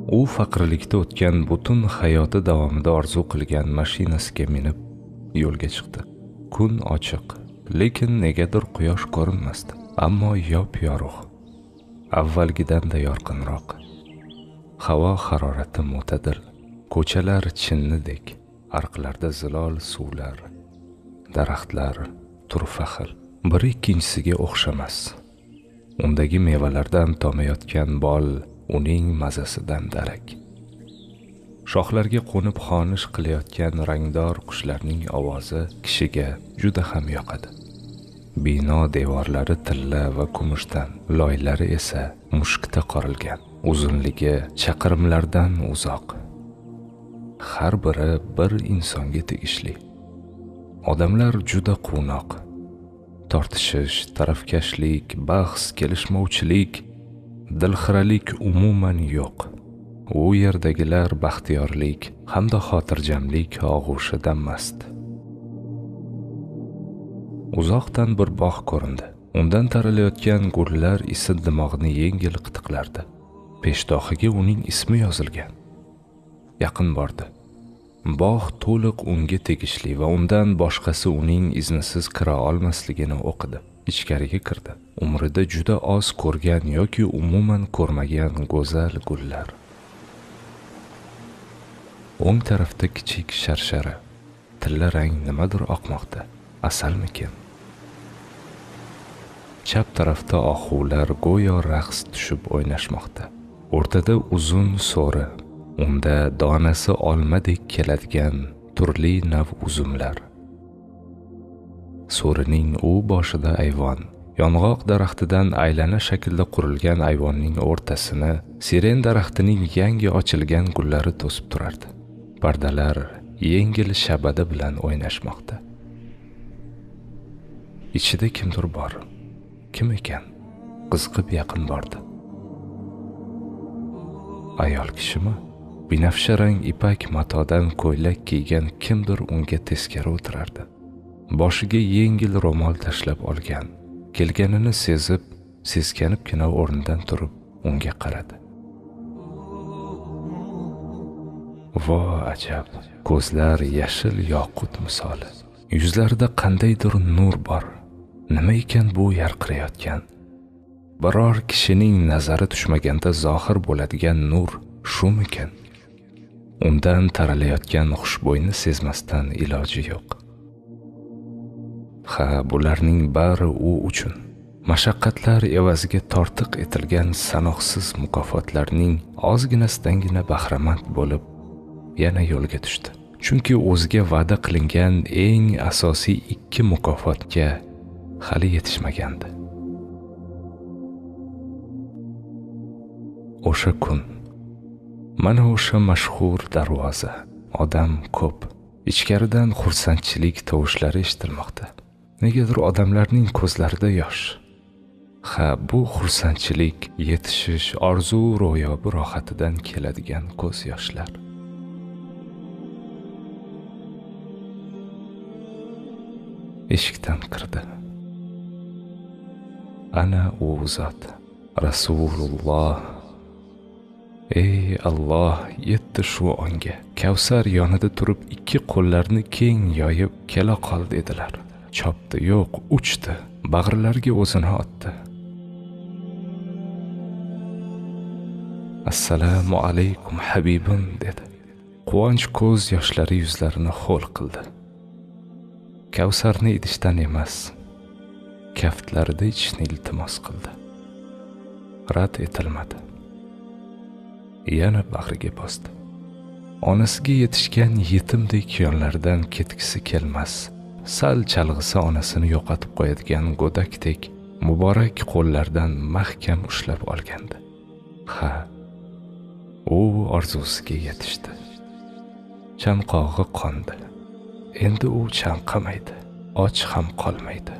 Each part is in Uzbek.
U faqirlikda o'tgan butun hayoti davomida orzu qilgan mashinasiga minib yo'lga chiqdi. Kun ochiq, lekin negadir quyosh ko'rinmasdi, ammo yop-yorug', avvalgidan-da yorqinroq. Havo harorati mo'tadil, ko'chalar chinnidek, arqlarda zilol suvlar, daraxtlar turfa xil, biri ikkinchisiga o'xshamas. Undagi mevalardan tomayotgan bol uning mazasidan darak. Shoxlarga qo'nib xonish qilayotgan rangdor qushlarning ovozi kishiga juda ham yoqadi. Bino devorlari tilla va kumushdan, loylari esa mushkda qorilgan. Uzunligi chaqirimlardan uzoq. Har biri bir insonga tegishli. Odamlar juda quvnoq. Tortishish, tarafkashlik, bahs, kelishmovchilik, dilxiralik umuman yo'q. U yerdagilar baxtiyorlik hamda xotirjamlik og'ushida mast. Uzoqdan bir bog' ko'rindi. Undan taralayotgan gullar isi dimog'ni yengil qitiqlardi. Peshtoxiga uning ismi yozilgan. Yaqin bordi. Bog' to'liq unga tegishli va undan boshqasi uning iznisiz kira olmasligini o'qidi. Ichkariga kirdi. Umrida juda oz ko'rgan yoki umuman ko'rmagan go'zal gullar. O'ng tarafda kichik sharshara, tilla rang nimadir oqmoqda. Asalmikin? Chap tarafda ohular go'yo raqs tushib o'ynashmoqda. O'rtada uzun so'ri, unda donasi olmadek keladigan turli nav uzumlar. So'rining u boshida ayvon, yong'oq daraxtidan aylana shaklda qurilgan ayvonning o'rtasini siren daraxtining yangi ochilgan gullari to'sib turardi. Pardalar yengil shabada bilan o'ynashmoqda. Ichida kimdir bor. Kim ekan? Qiziqib yaqin bordi. Ayol kishimi? Binafsha rang ipak matodan ko'ylak kiygan kimdir unga teskari o'tirardi. Boshiga yengil ro'mol tashlab olgan. Kelganini sezib, seskanibgina o'rnidan turib unga qaradi. Vo ajab, ko'zlar yashil yoqut misoli. Yuzlarida qandaydir nur bor. Nima ekan bu yarqirayotgan? Biror kishining nazari tushmaganda zohir bo'ladigan nur shumikan? Undan taralayotgan xushbo'yni sezmasdan iloji yo'q. Ha, bularning bari u uchun. Mashaqqatlar evaziga tortiq etilgan sanoqsiz mukofotlarning ozginasidangina bahramand bo'lib, yana yo'lga tushdi. Chunki o'ziga va'da qilingan eng asosiy ikki mukofotga hali yetishmagandi. O'sha kun, mana o'sha mashhur darvoza, odam ko'p. Ichkaridan xursandchilik tovushlari eshitilmoqda. Negadir odamlarning ko'zlarida yosh. Ha, bu xursandchilik, yetishish, orzu ro'yobi rohatidan keladigan ko'z yoshlar. Eshikdan kirdi. Ana u zot, Rasululloh. Ey Alloh, yetdi shu onga. Kavsar yonida turib ikki qo'llarini keng yoyib kela qol dedilar. Chopdi, yo'q, uchdi, bag'rilariga o'zini otdi. Assalomu alaykum habibim dedi. Quvonch ko'z yoshlari yuzlarini ho'l qildi. Kavsarni idishdan emas, kaftlarida ichishni iltimos qildi. Rad etilmadi. Yana bag'riga bosdi. Onasiga yetishgan yetimdek yonlaridan ketgisi kelmas, sal chalg'isa onasini yo'qotib qo'yadigan go'dakdek muborak qo'llardan mahkam ushlab olgandi. Ha, u orzusiga yetishdi. Chanqog'i qondi. Endi u chanqamaydi, och ham qolmaydi.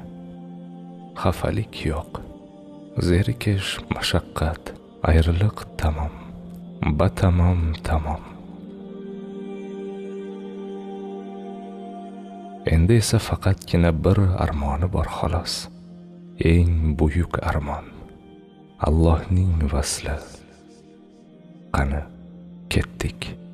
Xafalik yo'q. Zerikish, mashaqqat, ayriliq tamom. Batamom tamom. Endi esa faqatgina bir armoni bor xolos. Eng buyuk armon. Allohning vasli. Qani, Ketdik.